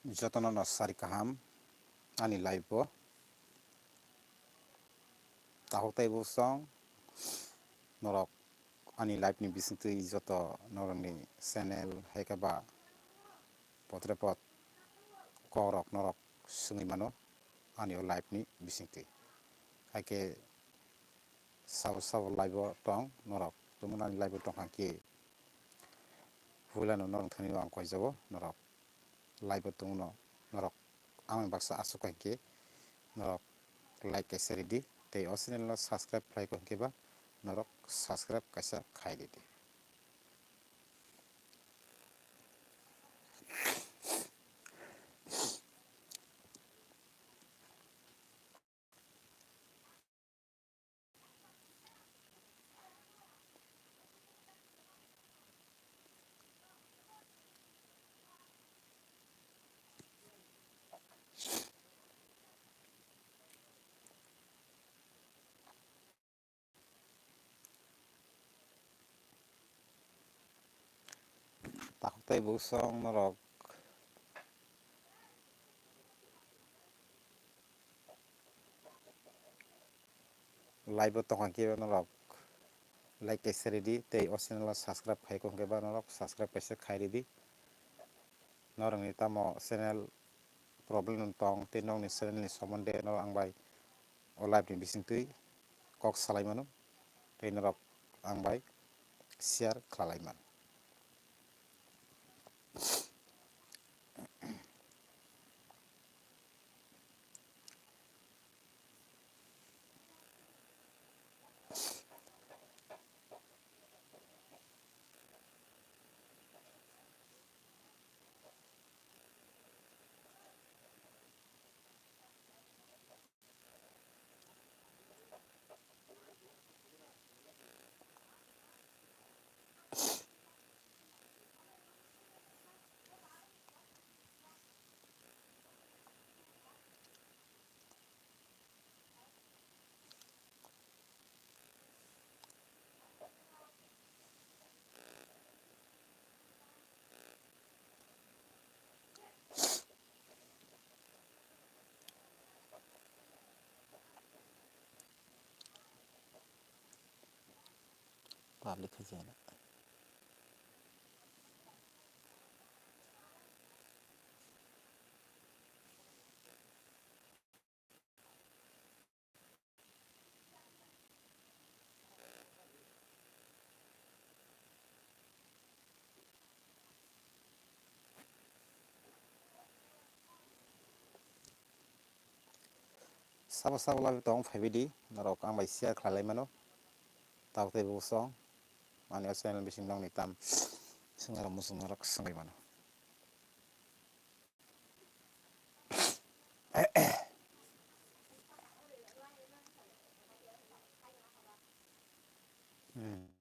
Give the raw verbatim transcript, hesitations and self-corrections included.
Jotono no sari kaham ani live o. Tahuk tei bosong norok ani live ni bisingtwi joto norokni channel hai khe ba potre pot kokrok norok swngwi mano ani o live ni bisingtwi. Hai khe sabo sabo live o tong norok, tumung ani live o tong kha khe puila no norok thani ang koijago norok. Live o tongno norok ang baksa asuk khe norok like kaisa ridi tei o channel no subscribe khlai khe ba norok subscribe kaisa khai ridi. Takhuk tei bosong norok live o tongkha khe norok like kaisa ridi tei o channel o subscribe khai khe ba norok subscribe kaisa khai ridi. Norokni tamo channel problem tong tei nokni channel ni somonde norok ang bai o live ni bisingtwi kok salai mano tei norok ang bai share khlai mano. Public khe jena. Sabo sabo live tong phaibaidi norok ang bai share khlai lai mano. Tabuk tei bosong ani o channel bising nokni tam swngnarok muchungmarok swngwi mano. Hmm.